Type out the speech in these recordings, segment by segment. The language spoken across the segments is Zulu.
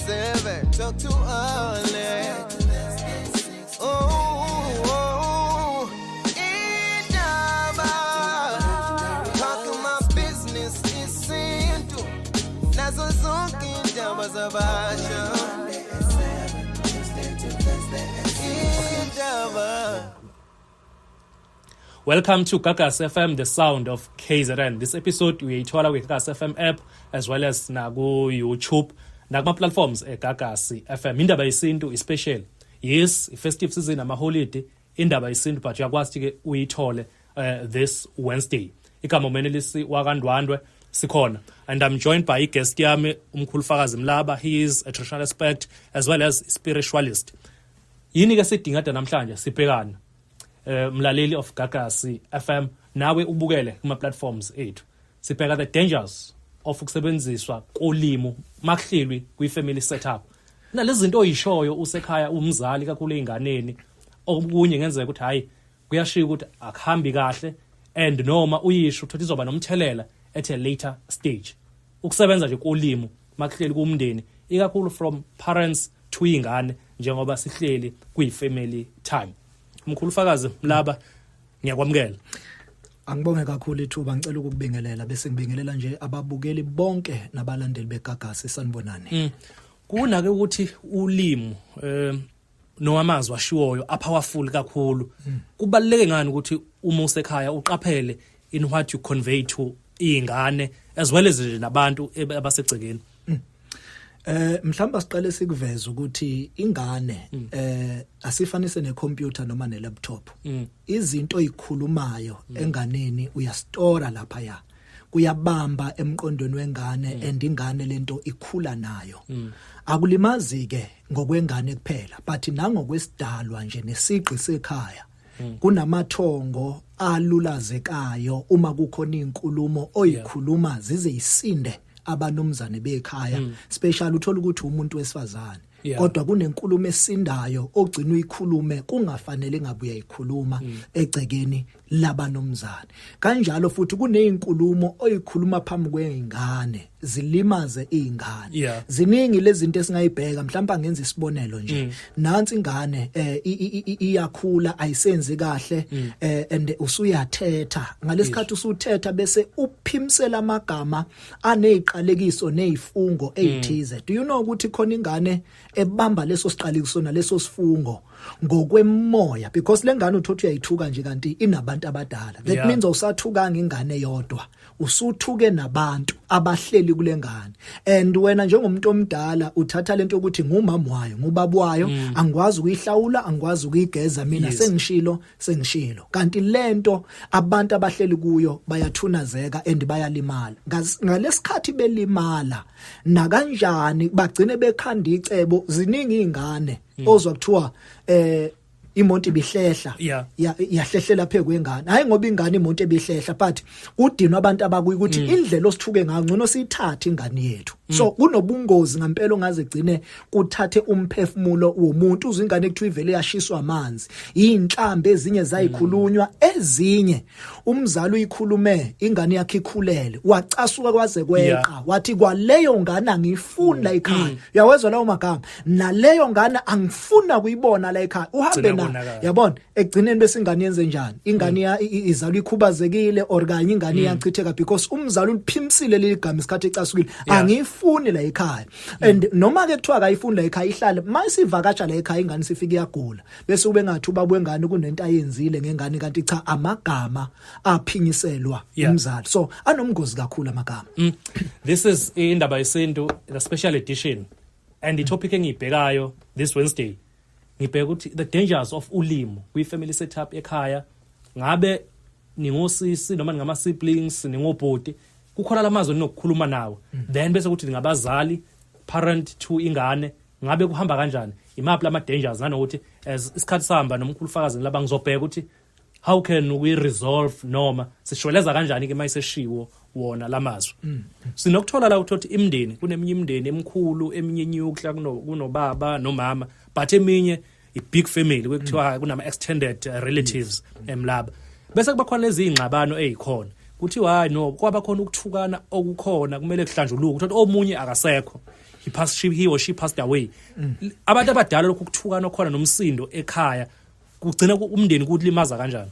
7. Talk to Alex. Oh, indaba. Talk my business isintu. Nazo zonke indaba zabasha. Indaba. Welcome to Gagasi FM, the sound of KZN. This episode uyayithola kwi-Gagasi FM app as well as naku YouTube nakuma platforms eGagasi FM. Indaba yesintu special. Yes, i-festive season, ama holiday, indaba yesintu, but uyakwazi ke uyithole this Wednesday. Igama uMenelisi wakaNdwandwe, sikhona and I'm joined by guest yami, umkhulu Fakazi Mlaba. He is a traditional expert as well as spiritualist. Yini ke sidinga namhlanje sibhekana, mlaleli of Gagasi FM, nawe ubukele kuma platforms ethu? Sibheka the dangers of ukusebenziswa kolimo makuhlelwi kwi family setup, nalezi zinto oyishoyo usekhaya, umzali, kakhulu einganeni. Okunye ngenzeka ukuthi hayi, kuyashiya ukuthi akuhambi kahle and noma uyisho ukuthi izoba nomthelela at a later stage. Ukusebenza nje kolimo makuhleli kumndeni, ikakhulu from parents to ingane, njengoba sihleli kwi-family time. Mkhulu Fakazi Mlaba, ngiyakwamukela. Angibonge kakhulu ithuba. Ngicela ukukubingelela bese ngibingelela nje ababukeli bonke nabalandeli beGagasi. Sanibonani. Kunake ukuthi ulimi nowamazwi ashiwoyo apowerful kakhulu. Kubaluleke ngani ukuthi uma usekhaya uqaphele in what you convey to izingane as well as nje nabantu abasegcekeni? Mhlawumbe siqale sikuveza ukuthi ingane asifanise necomputer noma nelaptop. Izinto oyikhulumayo enganeni uyastora lapha, ya, kuyabamba emqondweni wengane and ingane lento ikhula nayo. Akulimazi ke ngokwengane kuphela, but nangokwesidalwa nje nesiqi sekhaya. Kunamathongo alulazekayo uma kukhona izinkulumo oyikhuluma zize isinde abanumzane bekhaya, special uthola ukuthi umuntu wesifazane, kodwa kunenkulumo esindayo ogcina uyikhulume kungafanele ngabe uyayikhuluma egcekeni labanomzane. Kanjalo futhi kunezinkulumo oyikhuluma phambi kweingane zilimaze izingane. Ziningi lezi zinto esingayibheka. Mhlawumbe angenza isibonelo nje. Nansi ingane iyakhula, ayisenzi kahle, and usuyathetha. Ngalesikhathi usuthetha bese uphimsela amagama aneziqalekiso nezifungo ezithize. Do you know ukuthi khona ingane ebamba leso siqalekiso naleso sifungo ngokwemoya? Because lengane uthothi uyayithuka nje kanti inabantu abadala. That means awusathukanga ingane yodwa, usuthuke nabantu abahleli kule ngane. And wena njengomuntu omdala uthatha lento ukuthi ngumama wayo, ngubaba wayo, angikwazi ukuyihlawula, angikwazi ukuyigeza mina. Sengishilo, sengishilo. Kanti lento abantu abahleli kuyo bayathunazeka and bayalimala. Ngalesikhathi belimala nakanjani bagcine bekhanda icebo. Ziningi izingane ozwa kuthiwa imoto ibihlehla, yahlehlela phe kwengane. Hayi ngoba ingane imoto ebihlehla, but kudinwa abantu abakuyi ukuthi indlela osithuke ngayo, ngcono siyithathe ingane yethu. So kunobungozi ngempela ongaze gcine kuthathe umphefumulo womuntu. Uzwe ingane kuthiwa ivele yashiswa amanzi, inhlambe ezinye zayikhulunywa, ezinye umzali uyikhulume ingane yakhe ikhulele, wacasuka kwaze kweqa, wathi kwaleyo ngane angiyifuni la ekhaya. Uyawezwa lawo magama? Naleyo ngane angifuna kuyibona la ekhaya, uhambe Gcina na konakala. Yabona, ekugcineni bese ingane yenze njani? Ingane izalwa ikhubazekile or kanye ingane iyachitheka because umzali uliphimsile leli gama isikhathi ecasukile, "Angiyifuni la ekhaya." And noma ke kuthiwa akayifuni la ekhaya, ihlale. Mayisivakatsha la ekhaya ingane, sifike iyagula, bese ube ngathi ubaba wengane kunento ayenzile ngengane, kanti cha, amagama aphinyiselwa umzali. So anomgozi kakhulu amagama. This is Indaba Yesintu, the special edition. And the topic engiyibhekayo this Wednesday, ngibheka ukuthi the dangers of ulimi kwi-family setup ekhaya. Ngabe ningosisi noma ningama siblings, ningobhuti, kukhona lamazwi ninokukhuluma nawo. Then bese kuthi ningabazali, parent to ingane, ngabe kuhamba kanjani? Imaphi lama dangers? Nanokuthi as isikhathi sihamba nomkhulu Fakazi laba, ngizobheka ukuthi how can we resolve noma sishweleza kanjani ke mayiseshiwo wona lamazwi. Sinokuthola la ukuthi imindeni, kuneminye imindeni emikhulu, eminye nuclear, kunobaba nomama, but eminye i-big family kwekuthiwa kunama extended relatives emlaba. Bese kuba khona lezi ingxabano ezikhona, kuthiwa hayi no, kwaba khona ukuthukana okukhona, kumele kuhlanjuluke, ukuthi omunye akasekho. He passed she, he or she passed away. Abantu abadala, lokhu kuthukana khona nomsindo ekhaya kugcina umndeni kulimaza kanjani?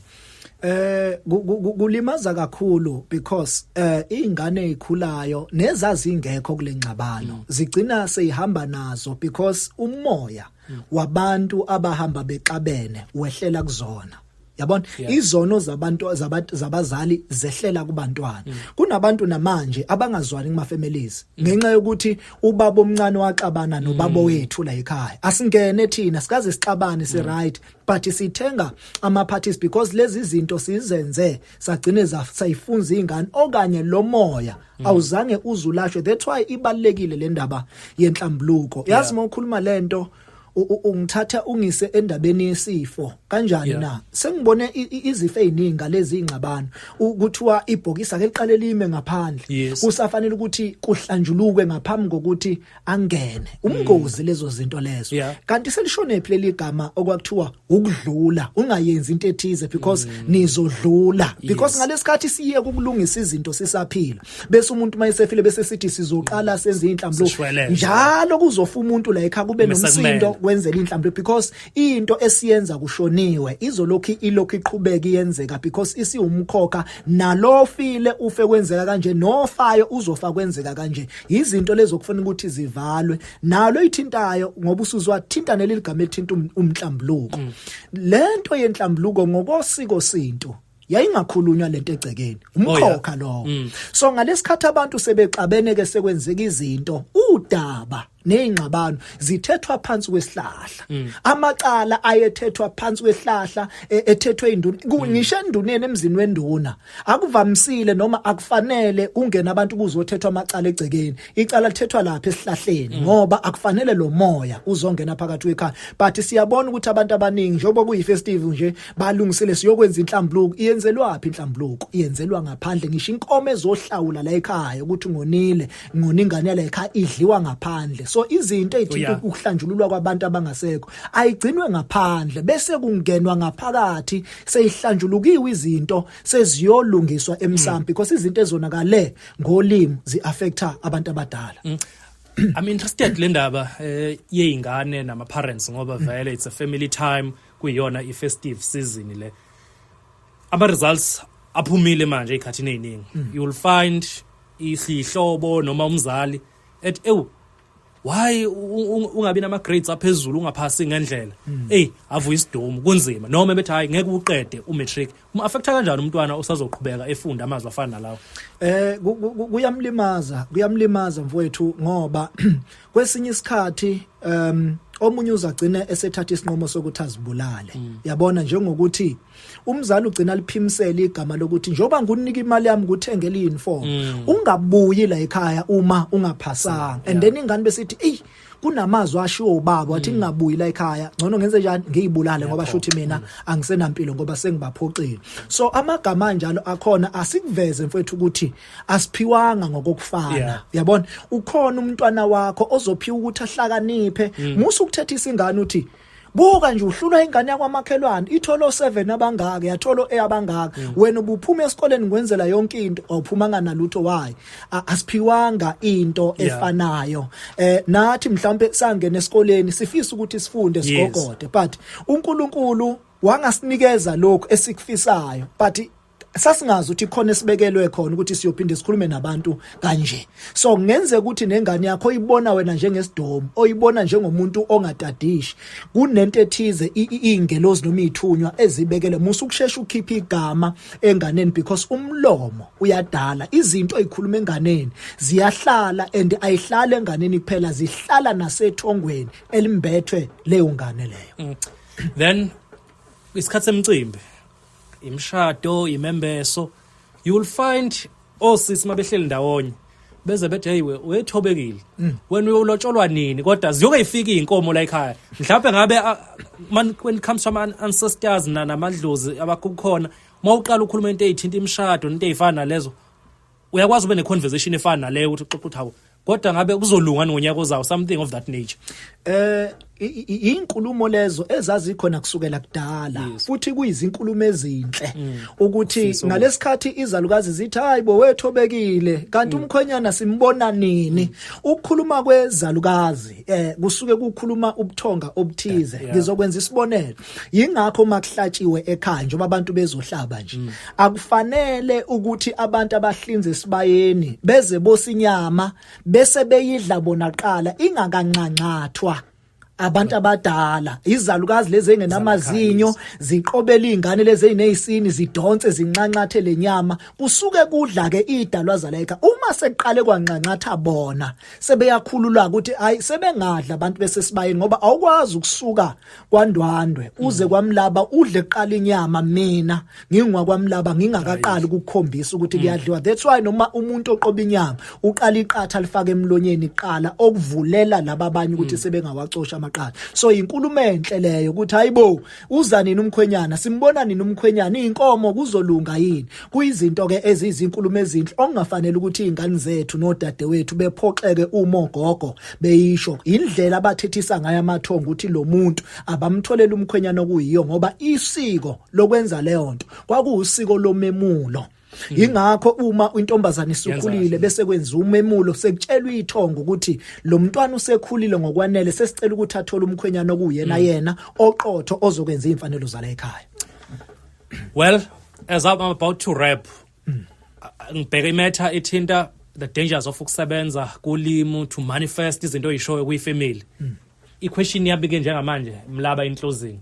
Kulimaza kakhulu because ingane ezikhulayo nezazi ingekho kule ngxabano zigcina seyihamba nazo, because umoya wabantu abahamba bexabene wehlela kuzona, yabona? Izono zabantu zabazali zehlela kubantwana. Kunabantu namanje abangazwani kuma families ngenxa yokuthi ubaba omncane waxabana nobaba wethu la ekhaya. Asingene thina, sikaze sixabane, si right, but sithenga ama parties because lezi zinto sizenze sagcine sayifunza ingane okanye lo moya awuzange uzulashwe. That's why ibalekile le ndaba yenhlambuluko, yazi. Mawukhuluma lento ungithatha ungise endabeni yesifo kanjani? Na sengibone izifo eziningi ngalezi ingxabano. Kuthiwa ibhokisi ake liqale lime ngaphandle, kusafanele ukuthi kuhlanjulukwe ngaphambi kokuthi angene umngozi, lezo zinto lezo. Kanti selishonephi leli gama okwakuthiwa ukudlula, ungayenzi into ethize because nizodlula? Because ngalesikhathi siye ukulungisa izinto sisaphila, bese umuntu mayesefile bese sithi sizoqala senze inhlambuluko. Sishweleze. Njalo kuzofa umuntu la ekhaya kube Bese nomsindo kumele. kwenzela inhlambuluko, because into esiyenza kushoniwe izolokhu ilokhu iqhubeka iyenzeka because isiwumkhokha. Nalofile ufe kwenzeka kanje, nofayo uzofa kwenzeka kanje. Izinto lezo kufanele ukuthi zivalwe nalo ithintayo, ngoba usuzwa thinta neleli gama elithinta umhlambuluko. Lento yenhlambuluko ngokosiko sintu yayingakhulunywa lento egcekeni, umkhokha lowo. So ngalesikhathi abantu sebexabene ke, sekwenzeka izinto, udaba nezingxabano zithethwa phansi kwesihlahla. Amacala ayethethwa phansi kwesihlahla, ethethwe induna. Ngisho enduneni, emzini wenduna, akuvamisile noma akufanele kungena abantu kuzothethwa amacala egcekeni. Icala lithethwa lapha esihlahleni ngoba akufanele lo moya uzongena phakathi kwekhaya. But siyabona ukuthi abantu abaningi, njengoba kuyi-festive nje, balungisile siyokwenza inhlambuluko. Iyenzelwaphi inhlambuluko? Iyenzelwa ngaphandle. Ngisho inkomo ezohlawula la ekhaya ukuthi ngonile, ngona ingane yala ekhaya, idliwa ngaphandle. So izinto ezithinta ukuhlanjululwa kwabantu abangasekho ayigcinwe ngaphandle, bese kungenwa ngaphakathi seyihlanjulukiwe, izinto seziyolungiswa emsamo, because izinto ezonakale ngolimi zi-affecta abantu abadala. I'm interested le ndaba yeyingane nama parents, ngoba vele it's a family time, kuyiyona i festive season le. Ama results aphumile manje ezikhathini eziningi. You will find isihlobo noma umzali ethi, "Ewu, why ungabi nama grades aphezulu, ungaphasi ngendlela?" Ey, avuya isidumu, kunzima, noma bethi, "Hayi, ngeke uqede umatric." Um affecta kanjani umntwana osazoqhubeka efunda amazwi afana nalawo? Kuyamlimaza, kuyamlimaza mfowethu, ngoba kwesinye isikhathi omunye uzagcina esethatha isinqumo sokuthi azibulale, yabona? Njengokuthi umzali ugcina liphimisela igama lokuthi njengoba ngunika imali yami nguthengele uniform, ungabuyi la ekhaya uma ungaphasanga. And then ingane besithi, "Ey, kunamazwi ashiwo ubaba, wathi ngingabuyi la ekhaya, ngcono ngenze njani? Ngiyibulale, ngoba shuthi mina angisenampilo ngoba sengibaphoxile." So amagama anjalo akhona. Asikuveze mfowethu ukuthi asiphiwanga ngokufana, yabona? Ukhona umntwana wakho ozophiwa ukuthi ahlakaniphe. Musa ukuthethisa ingane uthi, "Buka nje, uhlulwa ingane yakwamakhelwane, itholo 7 abangaka, yatholo A abangaka, wena ubuphuma esikoleni ngwenzela yonke into, awuphumanga nalutho. Why?" Asiphiwanga into efanayo. Nathi mhlawumbe sangena esikoleni sifisa ukuthi sifunde, sigogode, but uNkulunkulu wangasinikeza lokhu esikufisayo, but sasingazi ukuthi khona esibekelwe khona ukuthi siyophinde sikhulume nabantu kanje. So kungenzeka ukuthi nengane yakho oyibona wena njengesidomu, oyibona njengomuntu ongatadishi, kunento ethize iy'ngelozi noma iy'thunywa ezibekele. Musa ukushesha ukhiphe igama enganeni, because umlomo uyadala. Izinto oy'khuluma enganeni ziyahlala, and ayihlali enganeni kuphela, zihlala nasethongweni elimbethwe leyo ngane leyo. Then isikhathi semicimbi, imishado, imembeso, you will find osisi mabehleli ndawonye beze bethi, "Hey, wethobekile wena, uyolotsholwa nini?" Kodwa ziyoke ifike inkomo la ekhaya mhlawumbe ngabe man, when it comes to ama ancestors namadlozi abakukhona, mawuqala ukhuluma into ezithinta imishado into ezifana nalezo, uyakwazi ube ne-conversation efana naleyo ukuthi uxoxa ukuthi, "Hawu, kodwa ngabe kuzolunga ngonyaka ozayo?" Something of that nature. Eh Inkulumo lezo ezazikhona kusukela kudala futhi kuyizinkulumo ezinhle ukuthi ngalesikhathi izalukazi zithi, "Hayi bo, wethobekile, kanti umkhwenyana simbona nini?" Ukukhuluma kwezalukazi kusuke kukhuluma ubuthonga obuthize. Ngizokwenza isibonelo, yingakho makuhlatshiwe ekhaya, njengoba abantu bezohlaba nje, akufanele ukuthi abantu abahlinze esibayeni beze bosinyama bese beyidla bona qala ingakanxanxathwa abantu abadala. Izalukazi lezi engenamazinyo ziqobela izingane lezi ezinezisini, zidonse zinxanxathe lenyama. Kusuke kudla ke idalwa zaleka. Uma sekuqale kwanxanxatha bona, sebeyakhulula ukuthi hayi, sebengadla abantu besesibayeni, ngoba awukwazi ukusuka kwaNdwandwe uze kwaMlaba udle kuqala inyama mina ngingwakwamlaba ngingakaqali ukukhombisa ukuthi kuyadliwa. That's why noma umuntu oqoba inyama uqala iqatha lifake emlonyeni iqala, okuvulela laba abanye ukuthi sebengawacosha amaqatha. So inkulumo enhle leyo ukuthi, "Hayibo, uza nini umkhwenyana? Simbona nini umkhwenyana? Inkomo kuzolunga yini?" Kuyizinto ke eziyizinkulumo ezinhle okungafanele ukuthi izingane zethu nodadewethu bephoxeke uma ogogo beyisho. Indlela abathethisa ngayo amathongo ukuthi lo muntu abamtholela umkhwenyana okuyiyo, ngoba isiko lokwenza leyo nto kwakuwusiko lomemulo. Ingakho uma intombazane isukhulile bese kwenza umemulo, sekutshelwa ithongo ukuthi lo mntwana usekhulile ngokwanele, sesicela ukuthi athole umkhwenyana okuyena yena oqotho ozokwenza imfanelo zala ekhaya. Well, as I'm about to wrap, ngibheka imatter ithinta the dangers of ukusebenza kulimi to manifest izinto oyishoyo kuyifamily. I-question yami ke njengamanje, Mlaba, in closing,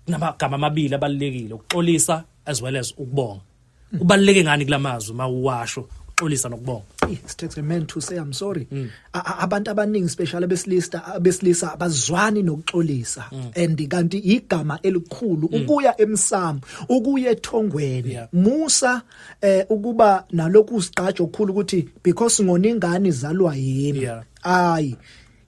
kunamagama amabili abalulekile, ukuxolisa as well as ukubonga. Kubaluleke ngani kulamazwi mawuwasho, ukuxolisa nokubonga? It takes a man to say I'm sorry. Abantu abaningi, especially abesilisa abazwani nokuxolisa, and kanti igama elikhulu ukuya emsamo, ukuya ethongweni. Musa ukuba nalokhu usigqajo okukhulu ukuthi because ngona ingane izalwa yimi. Hayi,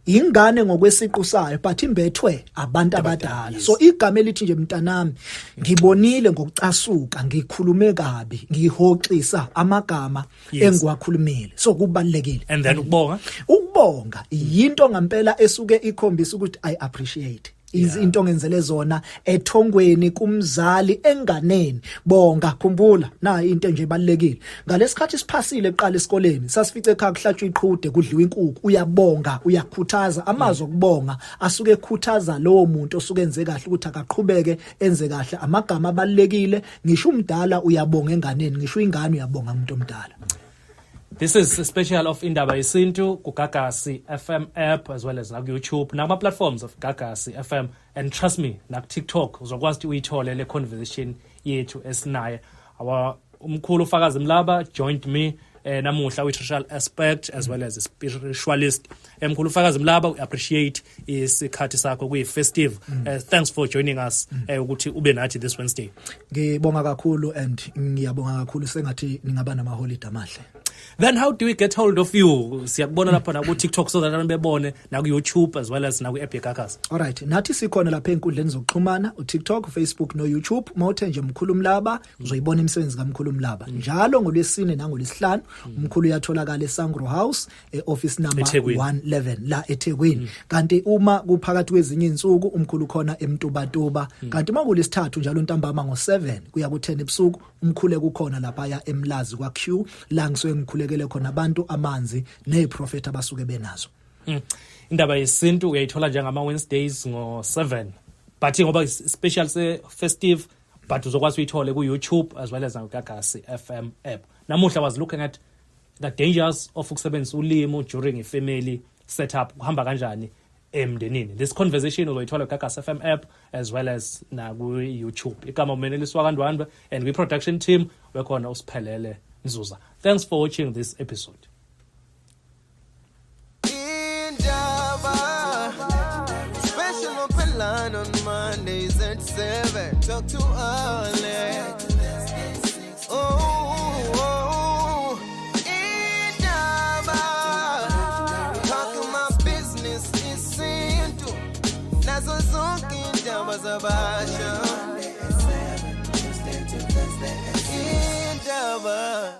ingane ngokwesiqu sayo, but imbethwe abantu abadala. So igama elithi nje, "Mntanami, ngibonile ngokucasuka ngikhulume kabi, ngihoxisa amagama engiwakhulumile." So kubalulekile. And then ukubonga? Ukubonga yinto ngempela esuke ikhombisa ukuthi I appreciate izinto ngenzele zona ethongweni, kumzali, enganeni. Bonga. Khumbula na into nje ebalulekile, ngalesikhathi siphasile eqala esikoleni, sasifice ekhaya kuhlatshwa iqhude, kudliwa inkukhu. Uyabonga, uyakhuthaza. Amazwi okubonga asuke ekhuthaza lowo muntu osuke enze kahle ukuthi akaqhubeke enze kahle. Amagama abalulekile. Ngisho umdala uyabonga enganeni, ngisho ingane uyabonga umuntu omdala. This is a special of Indaba Yesintu kuGagasi FM app as well as naku YouTube, nakuma platforms of Gagasi FM, and trust me, naku TikTok uzokwazi ukuthi uyithole le conversation yethu esinaye. Our umkhulu uFakazi Mlaba joined me namuhla, we traditional aspect as well as a spiritualist. Emkhulu uFakazi Mlaba, we appreciate isikhathi sakho kuyi festive. Thanks for joining us ukuthi ube nathi this Wednesday. Ngibonga kakhulu and ngiyabonga kakhulu, sengathi ningaba nama holiday amahle. Then how do we get hold of you? Siyakubona lapha na ku TikTok so that abantu bebone, na ku YouTube as well as na ku app yeGagasi. Alright, nathi sikhona lapha einkundleni zokuxhumana, uTikTok, Facebook no YouTube. Mawuthe nje Mkhulu Mlaba, uzoyibona imisebenzi kaMkhulu Mlaba. Njalo ngolwesine nangolwesihlanu umkhulu uyatholakala eSangro House, eoffice number eThekwini. 111 la eThekwini. Kanti uma kuphakathi kwezinye insuku umkhulu khona eMtubatuba. Kanti makulesithathu njalo ntambama ngo7 kuya ku10 ebusuku umkhulu kukhona lapha ya eMlazi kwa Q, la ngisuke ngikhulekele khona abantu amanzi neziprofet abasuke benazo. Indaba Yesintu uyayithola njengama Wednesdays ngo7. But ngoba special se festive, but uzokwazi uyithole ku YouTube as well as na Gagasi FM app. Namuhla was looking at the dangers of ukusebenzisa ulimi during a family setup, kuhamba kanjani emndenini. This conversation uzoyithola Gagasi FM app as well as na ku YouTube. Igama uMeneliswa kaNdwandwe, and we production team wekhona uSiphelele Nzuza. Thanks for watching this episode. Indaba special open line on Mondays at 7. Talk to Alex. Oh, Indaba. Talking my business isintu. Nazo zonke indaba zabasha. Indaba.